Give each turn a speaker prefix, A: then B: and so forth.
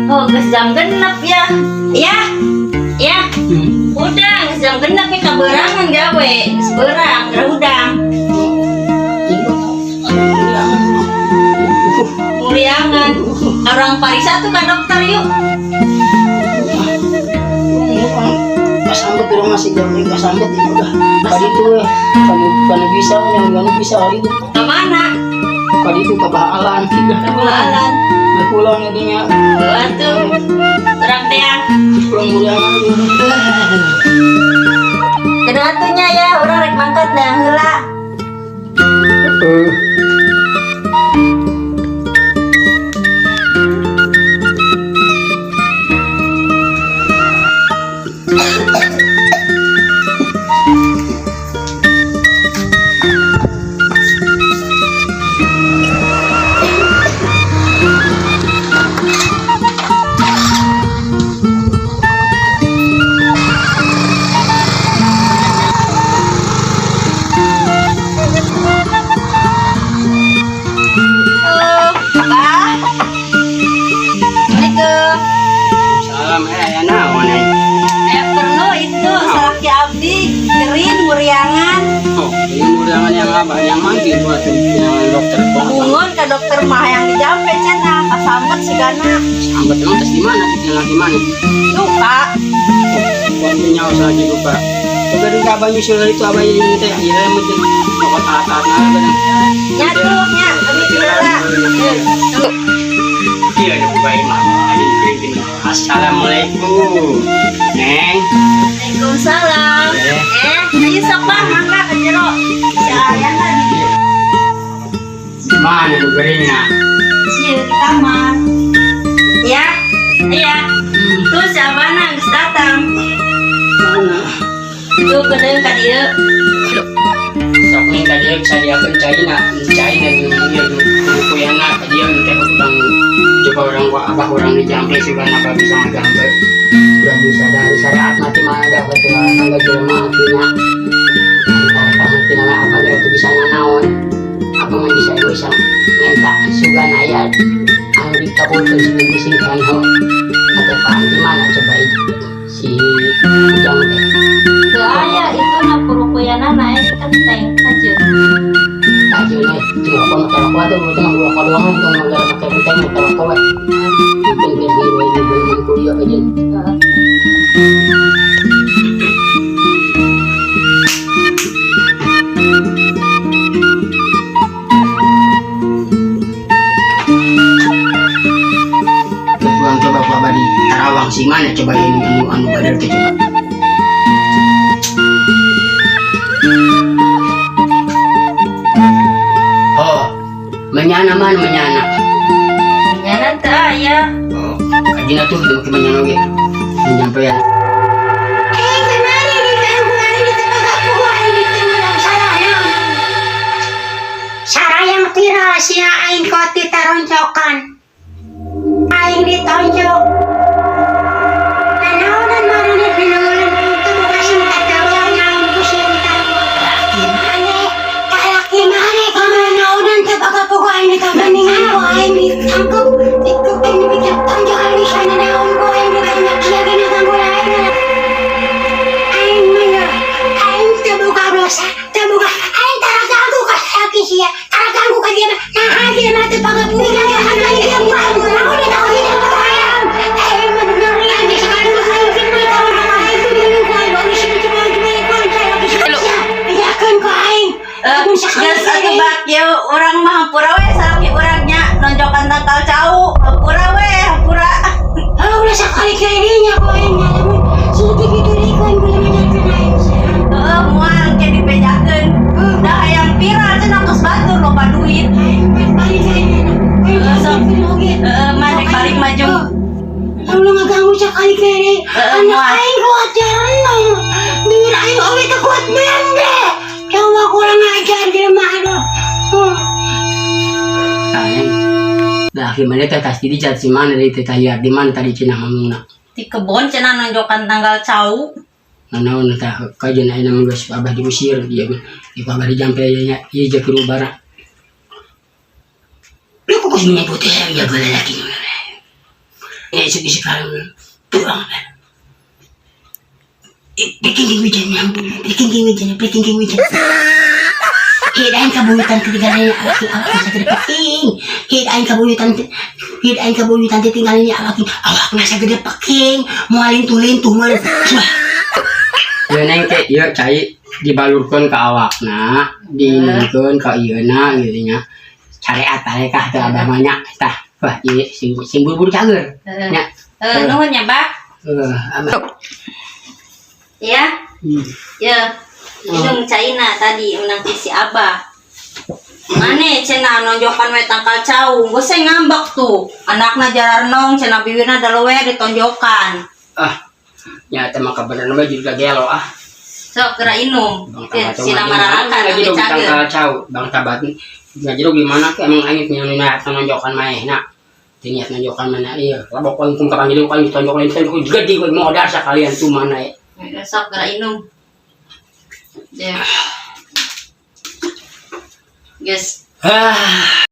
A: Oh, geus jam 6 ya. Ya. Ya. Udah, geus jam 6 ya kabeurangan gawe. Geus beurang, geura hudang. Muriangan. Urang pariksa tuh ka dokter yuk.
B: Kasambet urang masih jam kasambet ya udah. Tadi tuh kan kan bisa yang kan bisa hari itu.
A: Ke mana?
B: Tadi itu ke Baalan.
A: Ke Baalan.
B: Pulang jadinya.
A: Atuh. Urang teh.
B: Pulang muriangan.
A: Kedua atunya ya, urang rek mangkat dah heula.
B: Heeh.
A: Halo, Abah. Assalamualaikum.
B: Salam ya naon ai.
A: Perlu itu salaki abdi gering muriangan.
B: Oh, ini muriangan yang apa? Yang manggil buat yang dokter apa?
A: Bungun ke dokter mah yang dijampe cenah kasambet sigana.
B: Sambat emang tes di mana? Kita di mana?
A: Lupa.
B: Oh, nyawa saja lupa. Coba dong abah nyusul itu abah ini teh iya mungkin mau taat-taat nah bener.
A: Nya tuh nya abdi heula.
B: Iya, ada baik mah. Ada di Assalamualaikum. Neng.
A: Waalaikumsalam. Ayo sok bah mangga ke jero. Si Ayana di
B: Mana lu geringna?
A: Ieu di kamar. Ya. Iya. Tuh si Abana geus datang.
B: Mana?
A: Tuh kedeung ka dieu.
B: Sok ning ka dieu sadiakeun caina, caina jeung ieu jeung kuyana ka dieu teh urang coba urang gua abah urang di jampe sugana abah bisa ngajampe. Udah bisa dari syariat mati mah ada ketua tangga jelema artinya. Antara kamu tina mah abah geus teu bisa nanaon. Abah mah bisa bisa minta sugan aya anu dikabulkeun sing bising kan ho. Atau paham di mana coba si Ujang teh.
A: Teu aya itu na purukuyana naik kenteng aja.
B: Tajilnya cuma rokok mah rokok tuh cuma rokok doang itu mah gak pakai kenteng mah rokok we. Mungkin biar di beli beli kuliah aja. Pulang coba ku abah di Tarawang si mana coba ini anu anu badar teh coba. Oh, menyana man menyana.
A: Menyana teu aya.
B: Oh, kajina tuh di menyana oge. Menyampaian.
C: Sarayang viral sia aing koti taroncokan. Aing ditonjok. Nanaonan maraneh dinangulan aing teu boga singkat gawe naon ku sieun Laki maneh, kalaki maneh kamanaonan teu boga boga aing dikabandingan ku aing ditangkep, dikepeng dipikir tonjok aing di sana naon ku aing ditonjok sia ge ngaganggu aing. Aing mah ya, aing teu boga dosa, teu boga aing tara ganggu ka salaki sia, tara ganggu ka dia mah. Naha dia mah teu boga boga aing dia mah naon dia tahu dia mah hayang. Aing mah bener aing sekali mah aing kena tahu aing bingung ku aing baru sih cuma cuma ku aing salaki sia. Bejakeun ku aing.
A: Geus atuh bak ieu urang mah hampura we salaki urang nya nonjokan tangkal cau. Hampura we, hampura.
C: Ah, ulah sakali kayaknya ku aing lamun situ kitu deui ku aing boleh ngajarkeun aing sia.
A: Heeh, moal ke dibejakeun. Da hayang viral cenah tos batur loba duit.
C: Aing balik aing. Aing
A: Sok.
C: oge.
A: Heeh, mah rek balik maju.
C: Ulah ngaganggu sakali kene.
A: Heeh,
C: Anak
A: moal.
C: aing kuat jalan. Bibir aing oge teu kuat bende. Coba kurang ajar jelema aduh.
B: Neng. Lah gimana teh tas di jat si mana dari teh tayar di mana tadi cenah ngomongna.
A: Di kebon cenah nonjokan tanggal cau.
B: Nanaon tah kajian ayeuna mah geus abah diusir dia mah. Di abah dijampe nya ieu je kudu bara. Fokus minyak putih jaga lelaki. Ya isuk-isuk kalau pulang. Bikin king yang bikin king wijan, bikin king wijan. Hidain kabuyutan titinggalin awak awak sa gede peking. Hidain kabuyutan, hidain kabuyutan titinggalin awak awak nasa gede peking. Moal lintuh-lintuh meureun. Ya neng ke ieu cai dibalurkeun ka awakna, diinumkeun ka ieuna gitu nya. Careat tarekah teh abah mah nya. Tah, wah ieu sing sing buru-buru cager.
A: Heeh.
B: Nya.
A: Eh, nuhun ya, Bah.
B: Eh, abah.
A: Ya. Ya. Minum caina tadi menang ti si Abah. Mane cenah nonjokan we tangkal cau. Gue saya ngambek tuh. Anakna jararnong cenah bibirna dalowe ditonjokan.
B: Ah. Nya teh mah kabeneran mah juga gelo ah.
A: Sok geura inum.
B: Bang
A: Eh,
B: tabat
A: sina mararakan
B: lagi
A: ambil
B: dong
A: cager.
B: tangkal cau, bang tabat. Ngaji gimana ke emang aing nya niat nonjokan maehna. Teu niat nonjokan mana ieu. Labok aing kum kapanggil aing tonjok lain tonjok gede we modal sakalian tuh mana ya.
A: Eh, sok geura inum. Ya. Guys,
B: Ah.